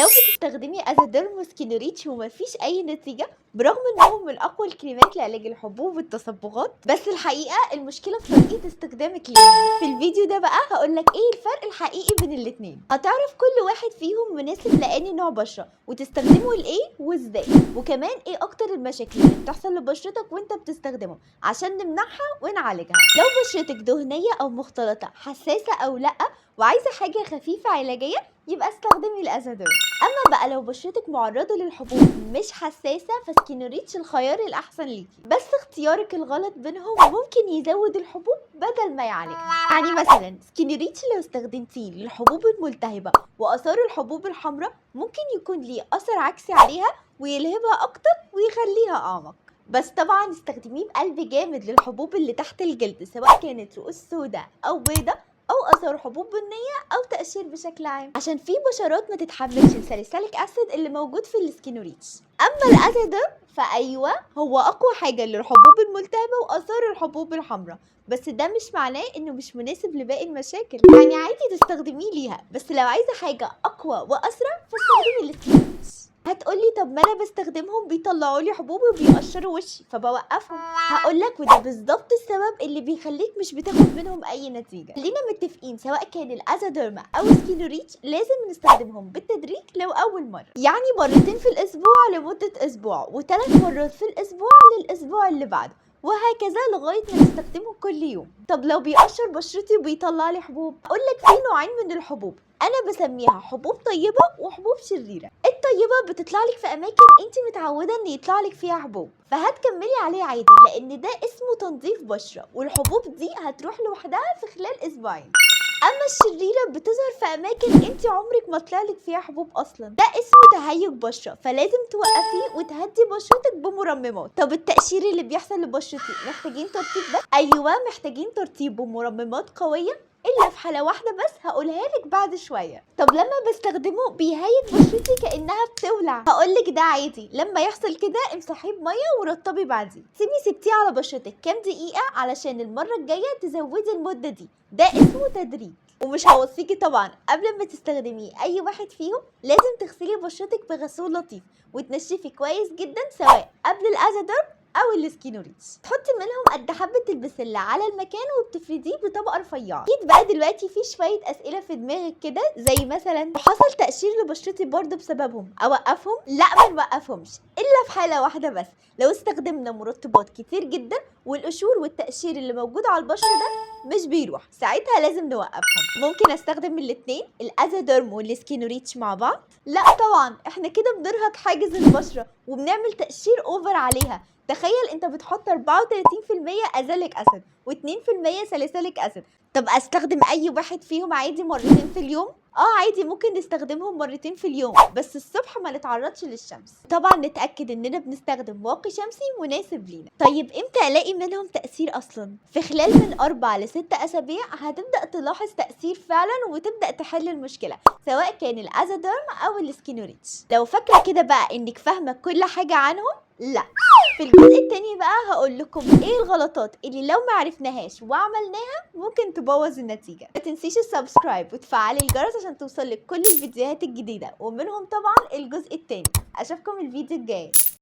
لو بتستخدمي Azaderm و Skinorich ومفيش اي نتيجة برغم انهم من اقوى الكريمات لعلاج الحبوب والتصبغات، بس الحقيقة المشكلة في طريقه استخدامك ليهم. في الفيديو ده بقى هقولك ايه الفرق الحقيقي بين الاتنين، هتعرف كل واحد فيهم مناسب لأني نوع بشره وتستخدمه لايه وازاي، وكمان ايه اكتر المشاكل اللي بتحصل لبشرتك وانت بتستخدمه عشان نمنعها ونعالجها. لو بشرتك دهنية او مختلطة، حساسة او لا، وعايزه حاجة خفيفة علاجية، يبقى استخدمي ال Azaderm. اما بقى لو بشرتك معرضه للحبوب مش حساسة، ف Skinorich الخيار الاحسن ليكي، بس اختيارك الغلط بينهم ممكن يزود الحبوب بدل ما يعالجها. يعني مثلا Skinorich لو استخدمتيه للحبوب الملتهبه واثار الحبوب الحمراء ممكن يكون ليه اثر عكسي عليها ويلهبها اكتر ويخليها اعمق. بس طبعا استخدميه بقلب جامد للحبوب اللي تحت الجلد، سواء كانت رؤوس سوداء او بيضة او اثار حبوب بنيه او تقشير بشكل عام، عشان في بشرات ما تتحملش ال salicylic acid اللي موجود في ال Skinorich. اما ال Azaderm فايوه هو اقوى حاجة للحبوب الملتهبه واثار الحبوب الحمراء، بس ده مش معناه انه مش مناسب لباقي المشاكل، يعني عادي تستخدميه ليها، بس لو عايزه حاجة اقوى واسرع فاستخدمي ال Skinorich. هتقولي طب ما انا بستخدمهم بيطلعوا لي حبوب وبيقشروا وشي فبوقفهم. هقولك وده بالظبط السبب اللي بيخليك مش بتاخد منهم اي نتيجة. خلينا متفقين سواء كان ال Azaderm او Skinorich لازم نستخدمهم بالتدريج لو اول مرة، يعني مرتين في الاسبوع لمدة اسبوع، و3 مرات في الاسبوع للاسبوع اللي بعده، وهكذا لغاية ما نستخدمه كل يوم. طب لو بيقشر بشرتي وبيطلع لي حبوب؟ اقول لك في نوعين من الحبوب، انا بسميها حبوب طيبة وحبوب شريره. الطيبة بتطلع لك في اماكن انت متعوده ان يطلع لك فيها حبوب، فهتكملي عليه عادي لان ده اسمه تنظيف بشره، والحبوب دي هتروح لوحدها في خلال اسبوعين. اما الشريرة بتظهر في اماكن انت عمرك ما طلعلك فيها حبوب اصلا، ده اسمه تهيج بشره، فلازم توقفيه وتهدي بشرتك بمرممات. طب التقشير اللي بيحصل لبشرتي محتاجين ترطيب بس؟ ايوه محتاجين ترطيب ومرممات قوية، الا في حاله واحدة بس هقولها لك بعد شوية. طب لما بستخدمه بيهيج بشرتي كانها بتولع؟ هقول لك ده عادي، لما يحصل كده امسحيه بميه ورطبي بعديه، سيبي سبتيه على بشرتك كام دقيقة علشان المرة الجاية تزودي المدة دي، ده اسمه تدريج. ومش هوصيكي طبعا قبل ما تستخدمي اي واحد فيهم لازم تغسلي بشرتك بغسول لطيف وتنشفي كويس جدا، سواء قبل ال Azaderm او ال Skinorich. تحطي منهم قد حبه البسله على المكان وبتفرديه بطبقه رفيعة. اكيد بقى دلوقتي في شوية اسئلة في دماغك كده، زي مثلا لو حصل تقشير لبشرتي برضه بسببهم اوقفهم؟ لا ما نوقفهمش الا في حاله واحدة بس، لو استخدمنا مرطبات كتير جدا والقشور والتقشير اللي موجود على البشرة ده مش بيروح، ساعتها لازم نوقفهم. ممكن استخدم الاثنين ال Azaderm وال Skinorich مع بعض؟ لا طبعا، احنا كده بنرهق حاجز البشرة وبنعمل تقشير over عليها. تخيل انت بتحط 34% azelaic acid و2% salicylic acid. طب استخدم اي واحد فيهم عادي مرتين في اليوم؟ اه عادي ممكن نستخدمهم مرتين في اليوم، بس الصبح ما نتعرضش للشمس. طبعا نتاكد اننا بنستخدم واقي شمسي مناسب لينا. طيب امتى الاقي منهم تاثير اصلا؟ في خلال من 4 ل6 اسابيع هتبدا تلاحظ تاثير فعلا وتبدا تحل المشكلة، سواء كان ال Azaderm او ال Skinorich. لو فاكره كده بقى انك فاهمه كل حاجة عنهم، لا، في الجزء التاني بقى هقول لكم ايه الغلطات اللي لو ما عرفناهاش وعملناها ممكن تبوظ النتيجة. ما تنسيش ال subscribe وتفعلي الجرس عشان توصلك كل الفيديوهات الجديدة، ومنهم طبعا الجزء التاني. اشوفكم الفيديو الجاي.